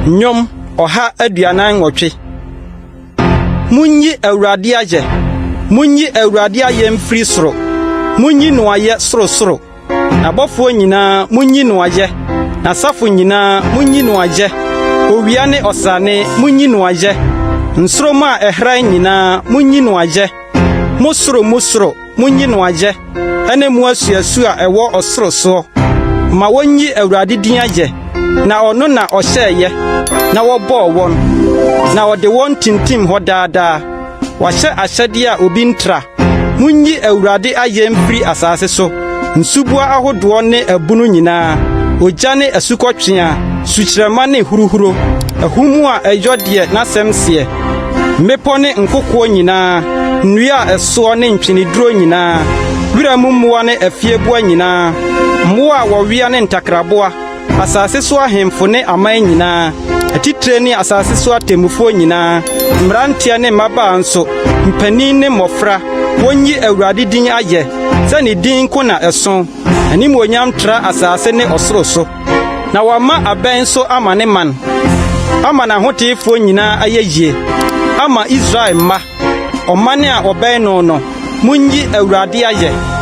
Nnwom 148. Munyi Awurade ayɛ! Munyi Awurade ayɛ mfiri soro! Munyi no ayɛ sorosoro! N'abɔfoɔ nyinaa, munyi no ayɛ! N'asafo nyinaa, munyi no ayɛ! Owia ne ɔsrane, munyi no ayɛ! Nsoromma a ɛhran nyinaa, munyi no ayɛ! Mo soro mu soro, munyi no ayɛ, ɛne mo asuasu a ɛwɔ ɔsoro soɔ. Ma wonnyi Awurade din ayɛ, na ɔno na ɔhyɛeɛ, na wɔbɔɔ wɔn, na ɔde wɔn tintim hɔ daa daa. Wahyɛ ahyɛdeɛ a obi ntra. Munyi Awurade ayɛ mfiri asase so, nsuboa ahodoɔ ne abunu nyinaa, ogya ne asukɔtweaa, sukyerɛmma ne huruhuro, ahum a ɛyɔ deɛ n'asɛm seɛ, mmepɔ ne nkokoɔ nyinaa, nnua a ɛsoɔ ne ntweneduro nyinaa, wira mu mmoa ne afieboa nyinaa, mmoa a wɔwea ne ntakraboa, asase so ahemfo ne aman nyinaa, atitire ne asase so atemmufoɔ nyinaa, mmeranteɛ ne mmabaa nso, mpanin ne mmɔfra, wonnyi Awurade din ayɛ, sɛ ne din nko na ɛso, n'animuonyam tra asase ne ɔsoro so. Na wama abɛn so ama ne man, ama n'ahoteefoɔ nyinaa ayɛyie, ama Israel mma, ɔman a wɔbɛn no no. Munyi Awurade ayɛ!